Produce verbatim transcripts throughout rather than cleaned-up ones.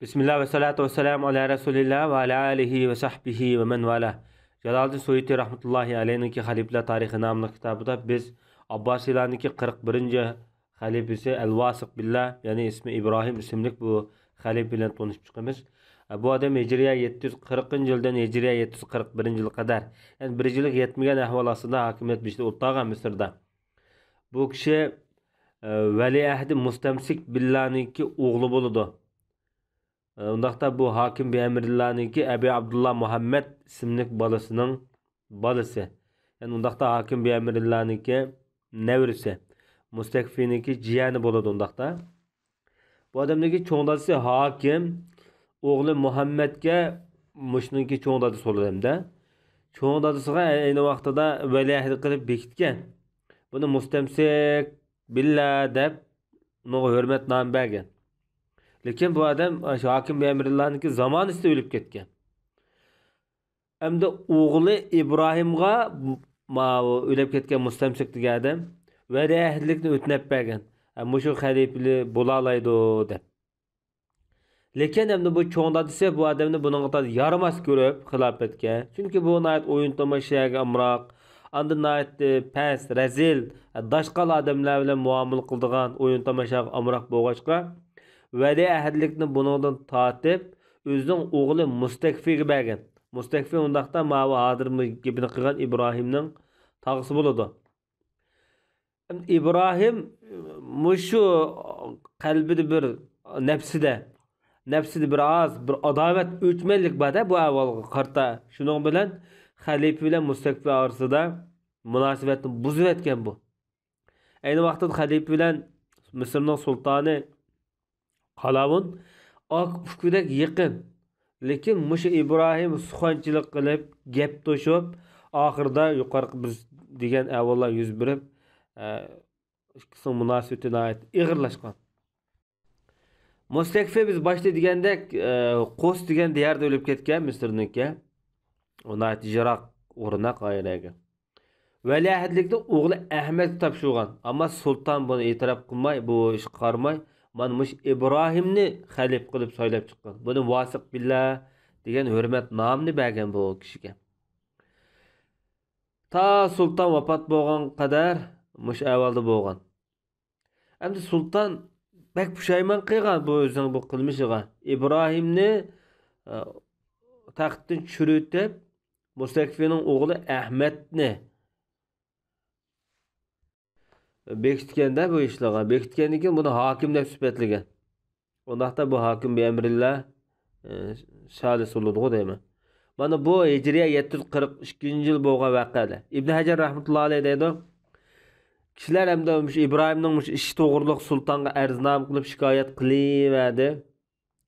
بىسمىللا ۋەسسالاتۇ ۋەسسالامۇ ئالا رەسۇلىللا ۋە ئالا ئالىھى ۋە سەھبىھى ۋە مەن ۋالا. جالالىدىن سۇيۇتى رەھمەتۇللاھى ئەلەيھنىڭكى خەلىپىلەر تارىخى ناملىق كىتابىدا بىز ئابباسىيلارنىڭكى قىرىق بىرىنچى خەلىپىسى ئەل ۋاسىق بىللا، يەنى ئىسمى ئىبراھىم ئىسىملىك بۇ خەلىپە بىلەن تونۇشۇپ چىقىمىز. بۇ ئادەم ھىجرىيە يەتتە يۈز قىرىقىنچى يىلدىن ھىجرىيە يەتتە يۈز قىرىق بىرىنچى يىلغا قەدەر، يەنى بىر يىلغا يەتمىگەن ئەھۋال ئاستىدا ھاكىمىيەت بېشىدا ئولتۇرغان مىسىردا. بۇ كىشى، ئە، ۋەلىئەھدى مۇستەمسىك بىللانىڭكى ئوغلى بولىدۇ. ئۇنداقتا بۇ ھاكىم بىئەمرىللانىڭكى ئەبى ئابدۇللا مۇھەممەد ئىسىملىك بالىسىنىڭ بالىسى. يەنى ئۇنداقتا ھاكىم بىئەمرىللانىڭكى نەۋرىسى. مۇستەكفىنىڭكى جىيەنى بولىدۇ ئۇنداقتا. بۇ ئادەمنىڭكى چوڭ دادىسى ھاكىم، ئوغلى مۇھەممەدكە مۇشۇنىڭكى چوڭ دادىسى بولىدۇ ھەمدە. چوڭ دادىسىغا ئەينى ۋاقتىدا ۋەلىئەھدى قىلىپ بېكىتكەن. بۇنى مۇستەمسىك بىللا دەپ، ئۇنىڭغا ھۆرمەت نامى بەرگەن. لېكىن بۇ ئادەم شۇ ھاكىم بىئەمرىللانىڭكى زامانىسىدا ئۆلۈپ كەتكەن. ئەمدى ئوغلى ئىبراھىمغا ماۋۇ ئۆلۈپ كەتكەن مۇستەمسىك دېگەن ئادەم ۋەلىئەھدىلىكنى ئۆتۈنەپ بەرگەن. ھە، مۇشۇ خەلىپىلىك بولالايدۇ دەپ. لېكىن ئەمدى بۇ چوڭ دادىسى بۇ ئادەمنى بۇنىڭغا يارىماس كۆرۈپ خىلاپەتكە. چۈنكى بۇ ناھايىتى ئويۇن تاماشاگە ئامراق، ئاندىن ناھايىتى پەس، رەزىل، داشقال ئادەملەر بىلەن مۇئامىلە قىلىدىغان، ئويۇن تاماشاغا ئامراق بولغاچقا، ۋەلىئەھدىلىكنى بۇنىڭدىن تارتىپ، ئۆزىنىڭ ئوغلى مۇستەكفىگە بەرگەن. مۇستەكفى ئۇنداقتا ماۋۇ ھازىر گېپىنى قىلغان ئىبراھىمنىڭ تاغىسى بولىدۇ. ئىبراھىم مۇشۇ قەلبىدە بىر نەپسىدە، نەپسىدە بىر ئاز، بىر ئاداۋەت، ئۆچمەنلىك بار-دە بۇ ئەھۋالغا قارىتا. شۇنىڭ بىلەن خەلىپە بىلەن مۇستەكفى ئارىسىدا مۇناسىۋەتنى بۇزۇۋەتكەن بۇ. ئەينى ۋاقىتتا خەلىپە بىلەن مىسىرنىڭ سۇلتانى قالاۋۇن ئاكا-ئۇكىدەك يېقىن. لېكىن مۇشۇ ئىبراھىم سۇخەنچىلىك قىلىپ، گەپ توشۇپ، ئاخىرىدا يۇقىرىقى بىز دېگەن ئەھۋاللار يۈز بېرىپ، ئە، ئىككىسىنىڭ مۇناسىۋىتى ناھايىتى ئېغىرلاشقان. مۇستەكفى بىز باشتا دېگەندەك، ئە، قوس دېگەن دىياردا ئۆلۈپ كەتكەن مىسىرنىڭكى. ئۇ ناھايىتى يىراق ئورۇندا قايىرەگە. ۋەلىئەھدىلىكنى ئوغلى ئەھمەدكە تاپشۇرغان. ئەمما سۇلتان بۇنى ئېتىراپ قىلماي، بۇ ئىشقا قارىماي، مانا مۇشۇ ئىبراھىمنى خەلىپە قىلىپ سايلاپ چىققان. بۇنى ۋاسىق بىللا دېگەن ھۆرمەت نامىنى بەرگەن بۇ كىشىگە. تا سۇلتان ۋاپات بولغان قەدەر مۇشۇ ئەھۋالدا بولغان. ئەمدى سۇلتان بەك پۇشايمان قىلغان بۇ ئۆزىنىڭ بۇ قىلمىشىغا. ئىبراھىمنى، ئە، تەختتىن چۈشۈرۈۋېتىپ، مۇستەكفىنىڭ ئوغلى ئەھمەدنى بېكىتكەندە بۇ ئىشلارغا. بېكىتكەندىن كېيىن بۇنى ھاكىم دەپ سۈپەتلىگەن. ئۇنداقتا بۇ ھاكىم بىئەمرىللا، ئە، سالىس بولىدىغۇ دەيمەن. مانا بۇ ھىجرىيە يەتتە يۈز قىرىق ئىككىنچى يىل بولغان ۋەقەلەر. ئىبن ھەجەر رەھمەتۇللا ئەلەيھ دەيدۇ، كىشىلەر ئەمدى مۇشۇ ئىبراھىمنىڭ مۇشۇ ئىشى توغرۇلۇق سۇلتانغا ئەرزنامە قىلىپ شىكايەت قىلىۋەردى.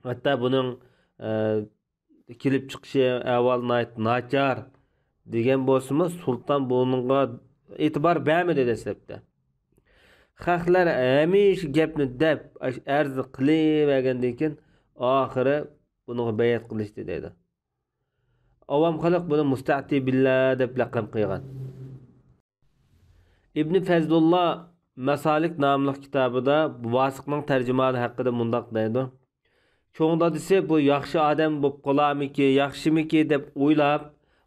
ھەتتا بۇنىڭ، ئە، كېلىپ چىقىشى ئەھۋالى ناھايىتى ناچار دېگەن بولسىمۇ، سۇلتان بۇنىڭغا ئېتىبار بەرمىدى دەسلەپتە. خەقلەر ھەمىشە گەپنى دەپ، ئاشۇ ئەرزنى قىلىۋەرگەندىن كېيىن، ئاخىرى بۇنىڭغا بەيئەت قىلىشتى دەيدۇ. ئاۋام خەلق بۇنى مۇستەتى بىللا دەپ لەقەم قىلغان. ئىبنى فەزلۇللا مەسالىك ناملىق كىتابىدا ۋاسىقنىڭ تەرجىمانى ھەققىدە مۇنداق دەيدۇ: چوڭ دادىسى بۇ ياخشى ئادەم بولۇپ قالارمىكى، ياخشىمىكى دەپ ئويلاپ،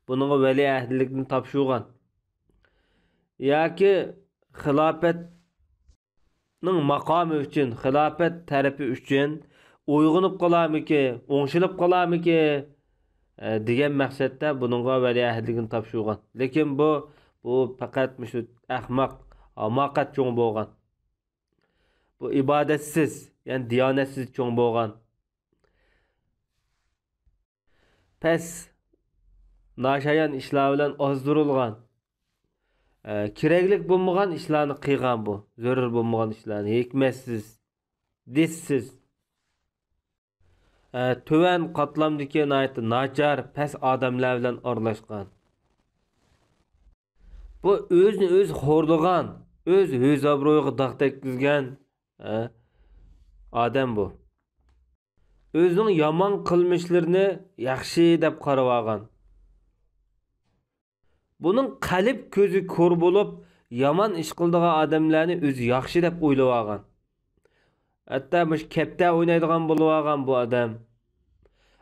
بۇنىڭغا ۋەلىئەھدىلىكنى تاپشۇرغان. ياكى خىلاپەتنىڭ ماقامى ئۈچۈن، خىلاپەت تەرىپى ئۈچۈن ئويغىنىپ قالارمىكى، ئوڭشىلىپ قالارمىكى، ئە، دېگەن مەقسەتتە بۇنىڭغا ۋەلىئەھدىلىكنى تاپشۇرغان. لېكىن بۇ، بۇ پەقەت مۇشۇ ئەخمەق، ھاماقەت چوڭ بولغان. بۇ ئىبادەتسىز، يەنى دىيانەتسىز چوڭ بولغان. پەس، ناشايان ئىشلار بىلەن ئازدۇرۇلغان. ئە، كېرەكلىك بولمىغان ئىشلارنى قىلغان بۇ. زۆرۈر بولمىغان ئىشلارنى، ھېكمەتسىز، دىتسىز. ئە، تۆۋەن قاتلامدىكى ناھايىتى ناچار، پەس ئادەملەر بىلەن ئارىلاشقان. بۇ ئۆزىنى ئۆزى خورلىغان، ئۆز ھۆز-ئابرۇيىغا داغ تەگكۈزگەن، ئە، ئادەم بۇ. ئۆزىنىڭ يامان قىلمىشلىرىنى ياخشى دەپ قارىۋالغان. بۇنىڭ قەلب كۆزى كور بولۇپ، يامان ئىش قىلىدىغان ئادەملەرنى ئۆزى ياخشى دەپ ئويلىۋالغان. ھەتتا مۇشۇ كەپتەر ئوينايدىغان بولۇۋالغان بۇ ئادەم.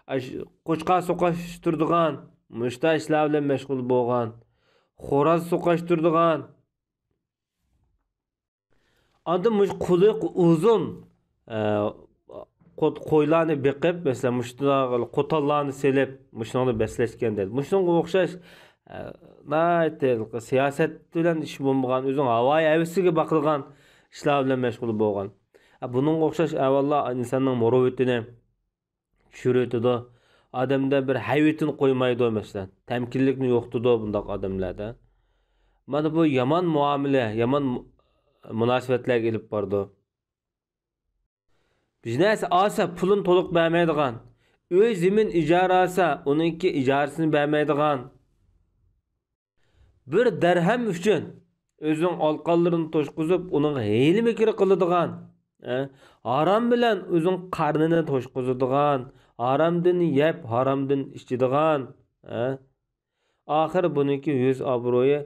ئاش-، قوچقار سوقاشتۇرىدىغان، مۇشۇنداق ئىشلار بىلەن مەشغۇل بولغان. خوراز سوقاشتۇرىدىغان. ئاندىن مۇشۇ قۇلىقى ئۇزۇن، ئە، قوت-، قويلارنى بېقىپ، مەسىلەن، مۇشۇنداق قوتانلارنى سېلىپ، مۇشۇنىڭدا بەسلەشكەن دەيدۇ. مۇشۇنىڭغا ئوخشاش، ئە، ناھايىتى سىياسەت بىلەن ئىشى بولمىغان، ئۆزىنىڭ ھاۋايى ھەۋىسىگە باقىدىغان ئىشلار بىلەن مەشغۇل بولغان. ئە، بۇنىڭغا ئوخشاش ئەھۋاللار ئىنساننىڭ مۇرۇۋۋىتىنى چۈشۈرۈۋېتىدۇ. ئادەمدە بىر ھەيۋىتىنى قويمايدۇ، مەسىلەن. تەمكىنلىكنى يوقىتىدۇ بۇنداق ئادەملەردە. مانا بۇ يامان مۇئامىلە، يامان مۇ-، مۇناسىۋەتلەرگە ئېلىپ بارىدۇ. بىر نەرسە ئالسا، پۇلىنى تولۇق بەرمەيدىغان. ئۆي زېمىن ئىجارە ئالسا، ئۇنىڭكى ئىجارىسىنى بەرمەيدىغان. بىر دەرھەم ئۈچۈن ئۆزىنىڭ ئالقانلىرىنى توشقۇزۇپ، ئۇنىڭغا ھىيلە-مىكىر قىلىدىغان، ھە؟ ھارام بىلەن ئۆزىنىڭ قارنىنى توشقۇزىدىغان، ھارامدىن يەپ، ھارامدىن ئىچىدىغان، ھە؟ ئاخىرى بۇنىڭكى يۈز ئابرۇيى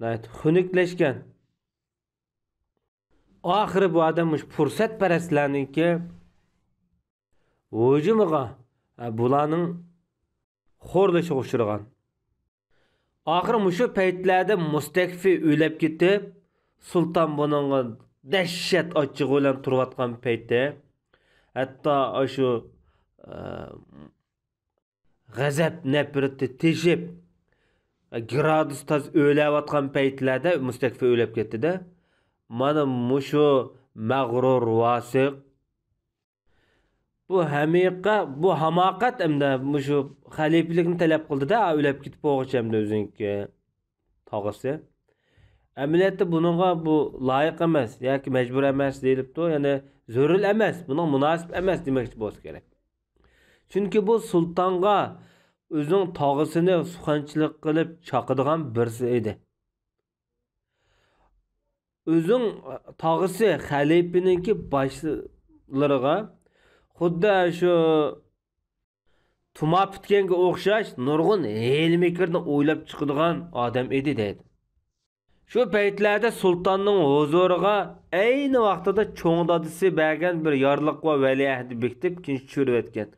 ناھايىتى خۇنۈكلەشكەن. ئاخىرى بۇ ئادەم مۇشۇ پۇرسەتپەرەسلەرنىڭكى ھۇجۇمىغا، ھە، بۇلارنىڭ خورلىشىغا ئۇچرىغان. ئاخىرى مۇشۇ پەيتلەردە مۇستەكفى ئۆلۈپ كېتىپ، سۇلتان بۇنىڭغا دەھشەت ئاچچىقى بىلەن تۇرۇۋاتقان پەيتى، ھەتتا ئاشۇ، ئە، غەزەپ نەپرىتى تېشىپ، گرادۇس تاز ئۆرلەۋاتقان پەيتلەردە مۇستەكفى ئۆلۈپ كەتتى-دە. مانا مۇشۇ مەغرۇر ۋاسىق، بۇ ھەمىقە، بۇ ھاماقەت ئەمدى مۇشۇ خەلىپىلىكنى تەلەپ قىلدى-دە، ئۆلۈپ كېتىپ بولغۇچە ئەمدى ئۆزىنىڭكى تاغىسى. ئەمەلىيەتتە بۇنىڭغا بۇ لايىق ئەمەس ياكى مەجبۇر ئەمەس دېيىلىپتۇ، يەنى زۆرۈر ئەمەس، بۇنىڭ مۇناسىپ ئەمەس دېمەكچى بولسا كېرەك. چۈنكى بۇ سۇلتانغا ئۆزىنىڭ تاغىسىنى سۇخەنچىلىك قىلىپ چاقىدىغان بىرسى ئىدى. ئۆزىنىڭ تاغىسى خەلىپىنىڭكى باشلىرىغا خۇددى شۇ تۇما پۈتكەنگە ئوخشاش نۇرغۇن ھىيلە-مىكىرنى ئويلاپ چىقىدىغان ئادەم ئىدى دەيدۇ. شۇ پەيتلەردە سۇلتاننىڭ ھۇزۇرىغا ئەينى ۋاقتىدا چوڭ دادىسى بەرگەن بىر يارلىق ۋە ۋەلىئەھدى بېكىتىپ كېيىن چۈشۈرۈۋەتكەن.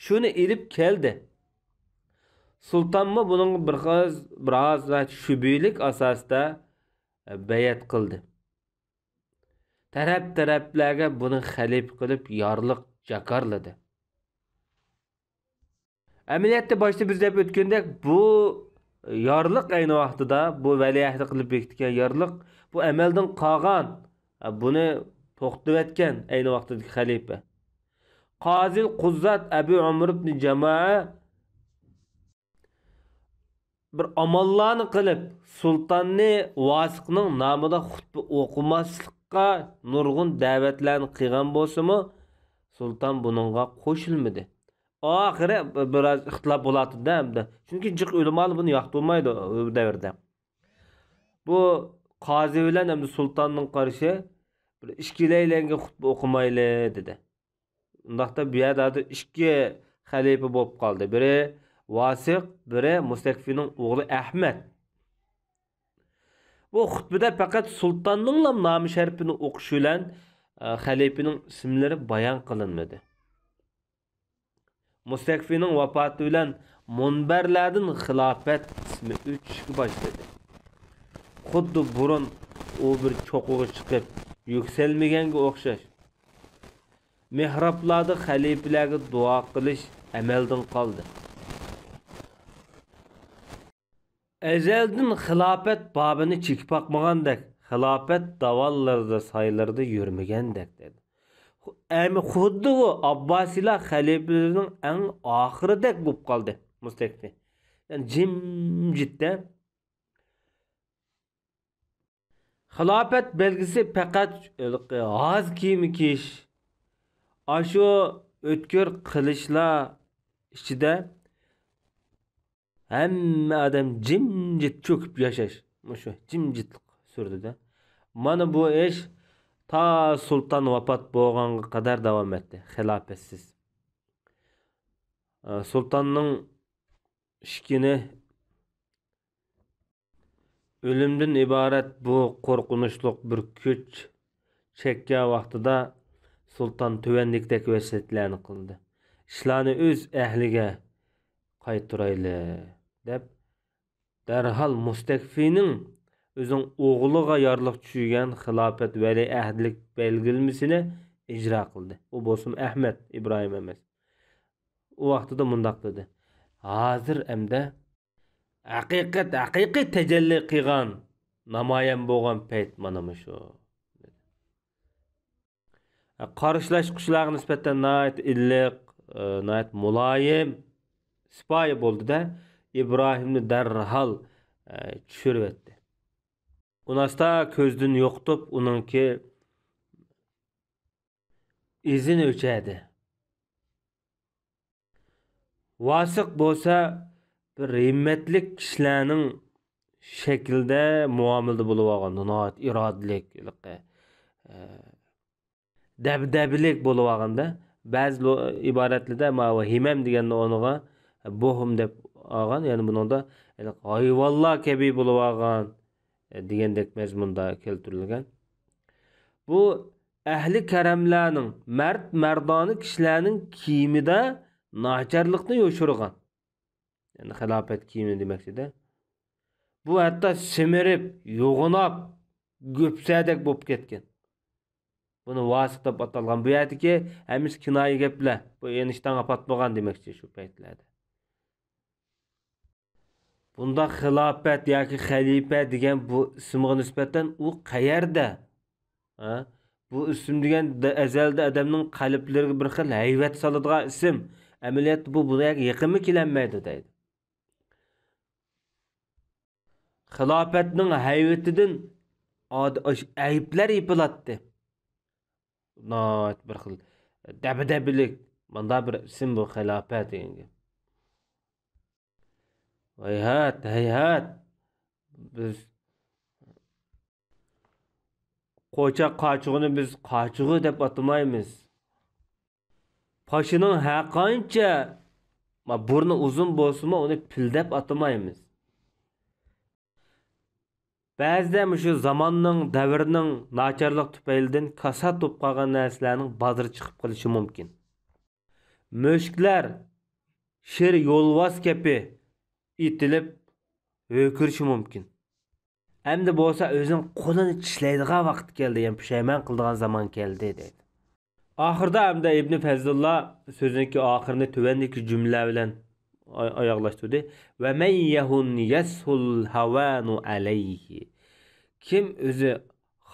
شۇنى ئېلىپ كەلدى. سۇلتانمۇ بۇنىڭغا بىر خىل، بىراز شۈبھىلىك ئاساستا بەيئەت قىلدى. تەرەپ-تەرەپلەرگە بۇنى خەلىپە قىلىپ يارلىق جاكارلىدى. ئەمەلىيەتتە باشتا بىز دەپ ئۆتكەندەك، بۇ يارلىق ئەينى ۋاقتىدا، بۇ ۋەلىئەھدى قىلىپ بېكىتكەن يارلىق، بۇ ئەمەلدىن قالغان، بۇنى توختىتىۋەتكەن ئەينى ۋاقتىدىكى خەلىپە. قازىل قۇززات ئەبۇ ئومۇر ئىبنى جامائە بىر ئاماللارنى قىلىپ، سۇلتاننى ۋاسىقنىڭ نامىدا خۇتبە ئوقۇماسلىققا نۇرغۇن دەۋەتلەرنى قىلغان بولسىمۇ، سۇلتان بۇنىڭغا قوشۇلمىدى. ئاخىرى بىراز ئىختىلاپ بولاتتى-دە ئەمدى. چۈنكى جىق ئۆلىمالار بۇنى ياقتۇرمايدۇ ئۇ دەۋردە. بۇ قازى بىلەن ئەمدى سۇلتاننىڭ قارىشى، بىر ئىككىلەيلەنگە خۇتبە ئوقۇمايلى، دېدى. ئۇنداقتا بۇ يەردە ھازىر ئىككى خەلىپە بولۇپ قالدى. بىرى ۋاسىق، بىرى مۇستەكفىنىڭ ئوغلى ئەھمەد. بۇ خۇتبىدە پەقەت سۇلتاننىڭلا نامى شەرىپىنى ئوقۇش بىلەن، ئە، خەلىپىنىڭ ئىسىملىرى بايان قىلىنمىدى. مۇستەكفىنىڭ ۋاپاتى بىلەن مۇنبەرلەردىن خىلاپەت ئىسمى ئۆچۈشكە باشلىدى. خۇددى بۇرۇن ئۇ بىر چوققىغا چىقىپ يۈكسەلمىگەنگە ئوخشاش. مېھرابلاردا خەلىپىلەرگە دۇئا قىلىش ئەمەلدىن قالدى. ئەزەلدىن خىلاپەت بابىنى چېكىپ باقمىغاندەك، خىلاپەت داۋانلىرىدا، سايلىرىدا يۈرمىگەندەك دېدى. خۇ-، ئەمە خۇددى بۇ ئابباسىيلار خەلىپىلىرىنىڭ ئەڭ ئاخىرىدەك بولۇپ قالدى مۇستەكفى. يەنى جىمجىتتە. خىلاپەت بەلگىسى پەقەت ھېلىقى ھاز كىيىمى كىيىش. ئاشۇ ئۆتكۈر قىلىچلار ئىچىدە ھەممە ئادەم جىمجىت چۆكۈپ ياشاش. مۇشۇ جىمجىتلىق سۈردى-دە. مانا بۇ ئىش تا سۇلتان ۋاپات بولغانغا قەدەر داۋام ئەتتى، خىلاپەتسىز. ئە، سۇلتاننىڭ ئىشكىنى ئۆلۈمدىن ئىبارەت بۇ قورقۇنچلۇق بىر كۈچ چەككەن ۋاقتىدا سۇلتان تۆۋەندىكىدەك ۋەسىيەتلەرنى قىلدى. ئىشلارنى ئۆز ئەھلىگە قايتۇرايلى، دەپ، دەرھال مۇستەكفىنىڭ ئۆزىنىڭ ئوغلىغا يارلىق چۈشۈرگەن خىلاپەت ۋەلىئەھدىلىك بەلگىلىمىسىنى ئىجرا قىلدى. ئۇ بولسىمۇ ئەھمەد ئىبراھىم ئەمەس. ئۇ ۋاقتىدا مۇنداق دېدى: «ھازىر ئەمدى ھەقىقەت ھەقىقىي تەجەللى قىلغان، نامايان بولغان پەيت مانا مۇشۇ.» قارشىلاشقۇچىلارغا نىسبەتەن ناھايىتى ئىللىق، ئە، ناھايىتى مۇلايىم، سىپايى بولدى-دە، ئىبراھىمنى دەرھال، ئە، چۈشۈرۈۋەتتى. ئۇناستا كۆزدىن يوقىتىپ، ئۇنىڭكى ئىزىنى ئۆچۈردى. ۋاسىق بولسا بىر ھىممەتلىك كىشىلەرنىڭ شەكلىدە مۇئامىلىدە بولۇۋالغان، ناھايىتى ئىرادىلىك، ھېلىقى، ئە، دەبدەبىلىك بولۇۋالغاندا، بەزى لو-، ئىبارەتلىرىدە ماۋۇ ھىمەم دېگەننى ئورنىغا بوھۇم دەپ ئالغان، يەنى بۇنىڭدا ھېلىقى ھايۋانلار كەبى بولۇۋالغان، ئە، دېگەندەك مەزمۇندا كەلتۈرۈلگەن. بۇ ئەھلى كەرەملەرنىڭ، مەرد مەردانە كىشىلەرنىڭ كىيىمىدە ناچارلىقنى يوشۇرغان. يەنى خىلاپەت كىيىمى دېمەكچىدە. بۇ ھەتتا سېمىرىپ، يوغىناپ، گۈپسەدەك بولۇپ كەتكەن. بۇنى ۋاسىق دەپ ئاتالغان. بۇ يەردىكى ھەممىسى كىنايە گەپلەر. بۇ ئېنىشتاڭغا پاتمىغان دېمەكچى شۇ پەيتلەردە. بۇنداق خىلاپەت ياكى خەلىپە دېگەن بۇ ئىسىمغا نىسبەتەن ئۇ قەيەردە؟ ھە؟ بۇ ئىسىم دېگەن د-، ئەزەلدە ئادەمنىڭ قەلبلىرىگە بىر خىل ھەيۋەت سالىدىغان ئىسىم. ئەمەلىيەتتە بۇ، بۇ يەرگە يېقىنمۇ كېلەلمەيدۇ دەيدۇ. خىلاپەتنىڭ ھەيۋىتىدىن ئاد-، ئاش-، ئەيىبلەر يېپىلاتتى. ناھايىتى بىر خىل دەبدەبىلىك، ماندا بىر ئىسىم بۇ خىلاپەت دېگەن گەپ. ھەيھات، ھەيھات. بىز قوچاق قاچىغۇنى بىز قاچىغۇ دەپ ئاتىمايمىز. پاشىنىڭ ھەرقانچە، ما، بۇرنى ئۇزۇن بولسىمۇ، ئۇنى پىل دەپ ئاتىمايمىز. بەزىدە مۇشۇ زاماننىڭ، دەۋرنىڭ ناچارلىق تۈپەيلىدىن كاسات بولۇپ قالغان نەرسىلەرنىڭ بازىرى چىقىپ قېلىشى مۇمكىن. مۈشۈكلەر شىر يولۋاس كەبى ئېتىلىپ ھۆركىرىشى مۇمكىن. ئەمدى بولسا ئۆزىنىڭ قولىنى چىشلەيدىغان ۋاقىت كەلدى، يەنى پۇشايمان قىلىدىغان زامان كەلدى، دەيدۇ. ئاخىرىدا ئەمدى ئىبنى پەزلۇللا سۆزىنىڭكى ئاخىرىنى تۆۋەندىكى جۈملىلەر بىلەن ئا-، ئاياغلاشتۇردى. «ۋەمەن يەھۇن يەسھۇل ھاۋانۇ ئەلەيھى.» كىم ئۆزى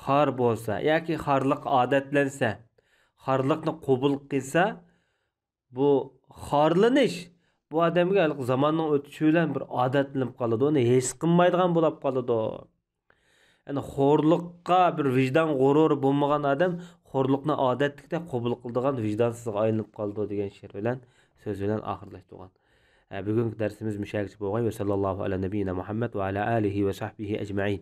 خار بولسا ياكى خارلىققا ئادەتلەنسە، خارلىقنى قوبۇل قىلسا، بۇ خارلىنىش بۇ ئادەمگە ھېلىقى زاماننىڭ ئۆتۈشى بىلەن بىر ئادەتلىنىپ قالىدۇ، ئۇنى ھېس قىلمايدىغان بولاپ قالىدۇ. يەنى خورلۇققا بىر ۋىجدان غۇرۇرى بولمىغان ئادەم خورلۇقنى ئادەتتىكىدەك قوبۇل قىلىدىغان ۋىجدانسىزغا ئايلىنىپ قالىدۇ دېگەن شېئىر بىلەن، سۆز بىلەن ئاخىرلاشتۇرغان. ھە، بۈگۈنكى دەرسىمىز مۇشۇ يەرگىچە بولغاي. ۋەسەللاللاھۇ ئەلە نەبىييىنا مۇھەممەد ۋە ئەلە ئالىھى ۋە سەھبىھى ئەجمەئىن.